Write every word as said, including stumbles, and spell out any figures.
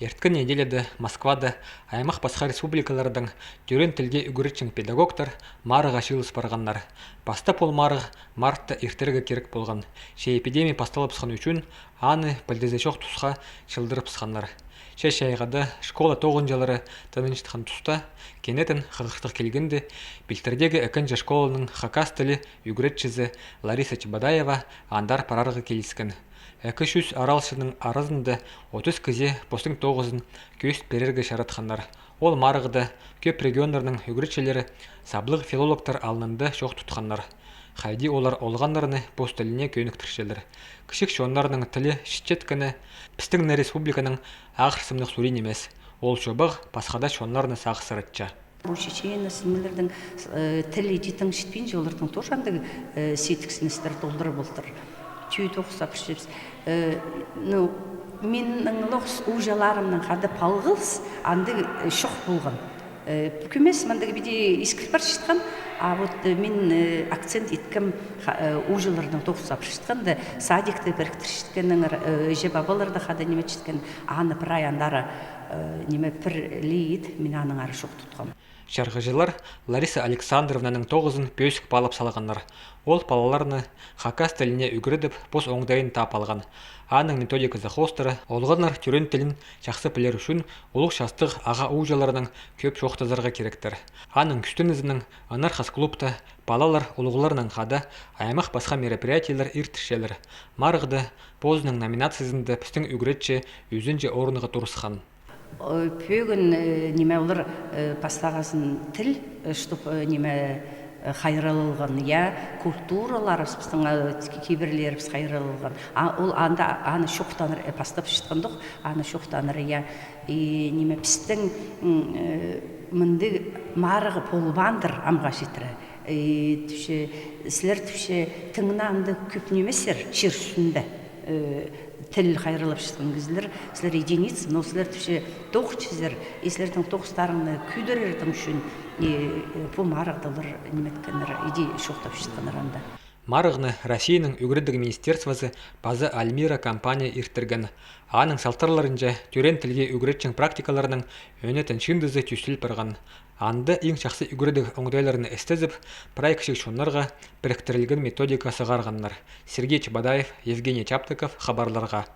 Ирткен неделяда Москвада аймах пасха республикалардаң тӧреен тілге ӱгретчең педагогтар марығға чыылыс парғаннар. Пастап ол марығ мартта иртерге кирек полған. Че эпидемия пасталыбысхан ӱчӱн аны пілдізі чох тусха чылдырыбысханнар. Че чайғыда школа тоғынҷылары тынанчатхан туста, кенетен хығыртығ килгенде, пилтірдегі ікінҷі школаның хакас тілі ӱгретчізі Лариса Чебодаева андар парарға киліскен. Ікі чӱс аралчының аразында отыс кізее постың тоғызын кӧзіт пирерге чаратханнар. Ол марығда кӧп регионнарның ӱгретчілері саблығ филологтар алнында чоох тутханнар. Хайди олар олғаннарны пос тіліне кӧніктірчелер. Кічіг чоннарның тілі чітчеткені пістің не республиканың ағырсымнығ сурии нимес. Ол чобағ пасха даа чоннарны сағыссыратча. Пу чечен, сімелердің, э, тілі иди тың чітпинче, олардың тоже андағ, э, сидіксіністер толдырып олтыр. Тӧӧй тоғыс сабырчабыс. Э, ну, минің лох ууҷаларымнаң хада палғалыс андағ, э, чох полған. Э, пӱкӱмес мындағ піди искір парчатхан, а вот, э, мин, э, акцент иткем ха-, э, ууҷаларнаң тоғыс сабырчатханда, садикті піріктірчеткеннең, э, іҷе-пабаларны хада ниме итчеткен, аны прай андар, э, ниме, пір ле ит, мин аннаңар чоох тутхам. Чарғыҷылар Лариса Александровнаның тоғызын пӧзік паалап салғаннар. Ол палаларны хакас тіліне ӱгредіп, пос оңдайын таап алған. Аның методиказы хоостыра олғаннар тӧреен тілін чахсы пілер ӱчӱн улуғ частығ аға ууҷаларнаң кӧп чоохтазарға киректер. Аның кӱстенізінең «Ынархас» клубта палалар улуғларнаң хада аймах пасха мероприятиелер иртірчелер. Марығда позының номинациязында пістің ӱгретчі ӱзінҷі орынға турысхан. Э, пӧгін, э, ниме, олар, э, пастағазын тіл, э, чтоб, э, ниме, э, хайраллалған, я, культураларыбыс, пістің, э, ки-, кибірлерібіс хайраллалған. А ол анда аны чоохтанар, э, пастап чатхандох, аны чоохтанар, я. И ниме, пістің, м, э, мындағ марығ полбаандыр амға читіре. И тіпче, сірер, тіпче, тың на андағ кӧп нимессер чир ӱстӱнде. Э, тіл хайраллапчатхан кізілер, сірер единица, но сірер, тіпче, тоғынчазар, и сірернің тоғыстарыңны кӧдірернің ӱчӱн, и, э, пу марығда олар ниме иткеннер, иди чоохтапчатханнар анда. Марығны Россияның ӱгредіг министерствозы паза «Альмира» компания иртірген. Аның салтарларынҷа тӧреен тілге ӱгретчең практикаларның ӧнетін чыындызы тӧстел парған. Анда иң чахсы ӱгредіг оңдайларны істезіп, прай кічіг чоннарға піріктірілген методика сығарғаннар. Сергей Чебодаев, Евгений Чаптыков, «Хабарларға».